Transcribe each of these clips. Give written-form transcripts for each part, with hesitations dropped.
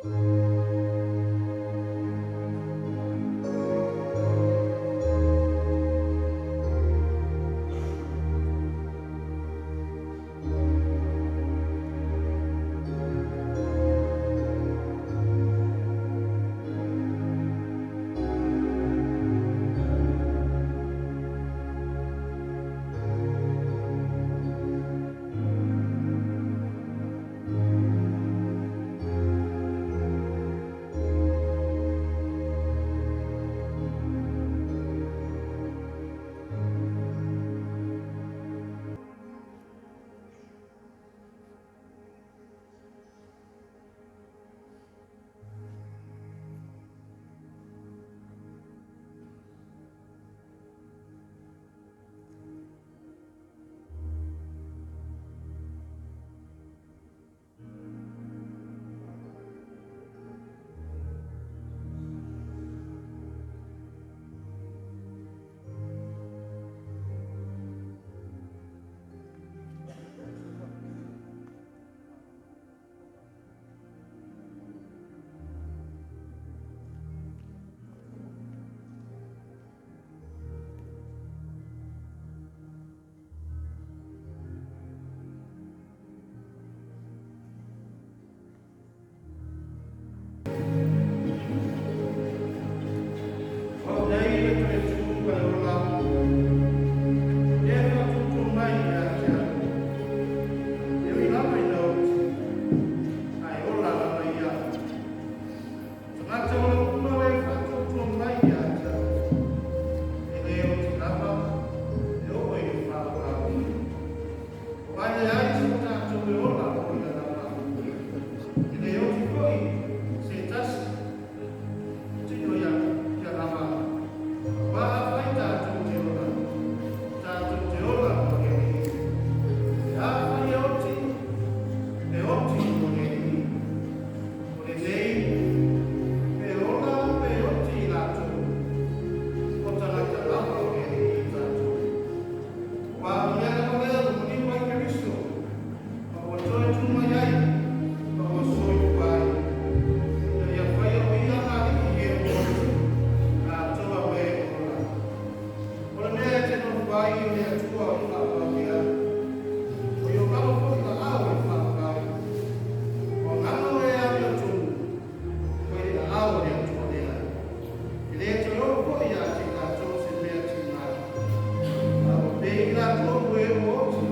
O au nei le toe tu ma le ola, lea e faatuatua mai ia te au. E ui lava ina oti, ae ola lava ia. O tagata o le uma o e faatuatua mai ia te au, e le oti lava, e oo i le faaola. Aua e leai se tatou e ola mo ia lava. E le oti foi se tasi tino ia ia lava. Aua afai tatou te ola, tatou te ola mo le Alii. E afai e oti, e oti mo le Alii. O lenei, pe ola pe oti i latou, o tagata lava o le Alii tatou. Aua o le mea lava lea ua maliu ai Keriso, ma ua toe tu mai ai, ma ua soifua ai, ina ia faia o ia ma alii i e ua oti, atoa ma e ua ola. O le mea e te nofo ai o le Atua o i faavaea, o i o lalo foi aao e faavae. O agaga o e amiotonu, o i aao o le Atua lea. E le toe oo foi ia te i latou se mea tiga, a ua pei i latou o e ua oti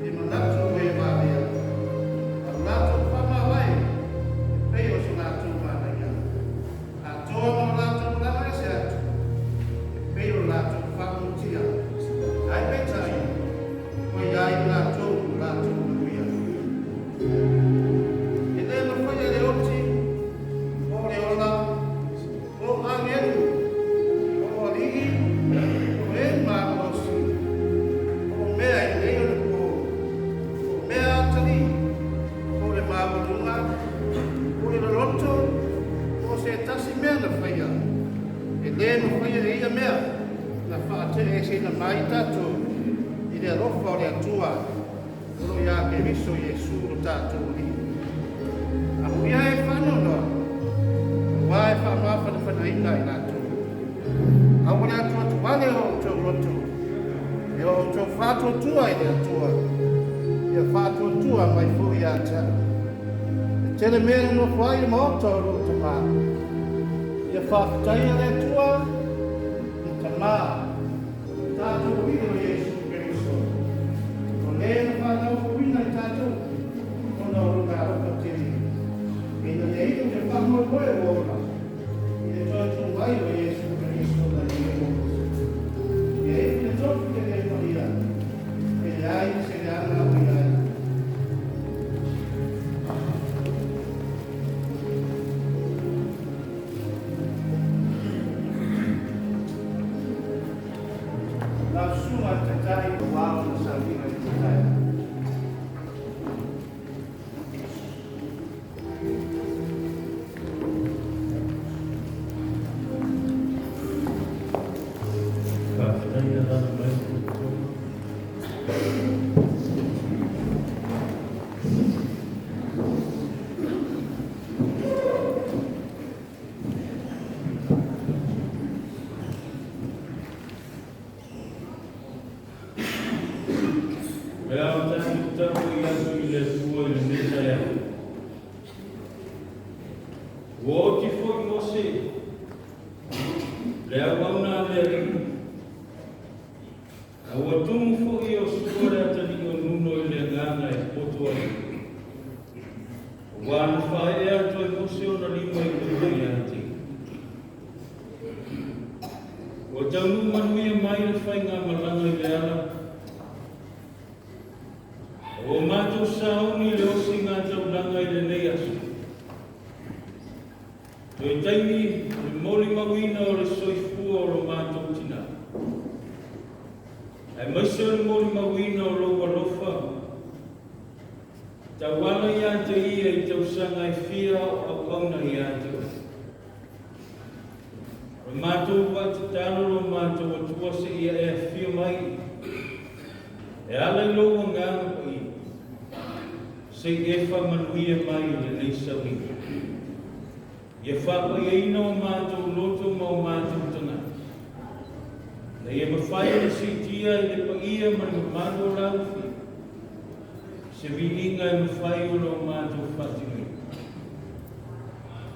i le manatu o e valea, a ua latou faamavae e pei o so latou manaia, atoa ma lo latou malaga ese atu e pei o lo latou faamutia, ae peitai ua i ai i latou lo latou manuia. E le mafai e le oti, po o le ola, po o agelu, po o alii, po o e malolosi, po o mea i nei ona po, po o mea atalii, po o le maualuga, po o le loloto, po o se tasi mea na faia. E le mafaia e ia mea na faateeseina mai tatou i le alofa o le Atua o lo o ia Keriso Iesu lo tatou Alii. Amuia e faanoanoa, aua e faamafanafanaina i latou. Aua le atuatuale o outou loto, e o outou faatuatua i le Atua, ia faatuatua mai foi ia te au. E tele mea e nonofo ai i le maota o lou Tamā. Ia faafetaia le Atua, le Tamā, o tatou Alii o Iesu Keriso, o le na faanaupuina i tatou, ona o lona alofa tele, ina ia iu le faamoemoe ua ola, i le toe tu mai o Iesu Keriso mai le oti. Ia iu le tofi e le paia, e leai se leaga o i ai. Lau Susuga i le Taitai aua ona sauniga i le taeao. Ua tumu foi e Iosua le atalii o Nuno i le agaga e poto ai, aua na faaee atu e Mose ona lima i luga ia te ia. Ua taunuu manuia mai le faigamalaga i le ala, a ua matou sauni i le osiga taulaga i lenei aso. Toe taimi o le molimauina o le soifua o lo matou tinā, aemaise o le molimauina o lou alofa, tauala ia te ia i tausaga e fia o auauna ia te oe. O le matou tatalo lo matou Atua seia e afio mai e ala i lou Agaga Paia, se i e faamanuia mai i lenei sauniga. Ia faapaiaina o matou loto ma o matou tagata, na ia mafai ona siitia i le paia ma le mamalu o lau Afio, se viiga e mafai ona o matou faatinoina.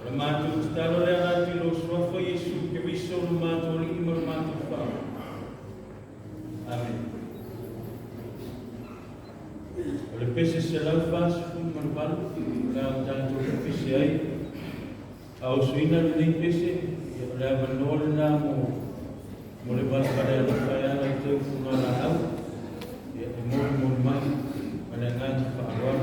O le matou tatalo lea atu i lou suafa Iesu Keriso lo matou Alii ma lo matou Faaola. Amene. O le pese 148 la o tatou pese ai. A osoina lenei pese, ia, o le avanoa lena mo le valevale alofa e ala i teu fugalaau, ia, e molimoli mai ma le agaga faaaloalo.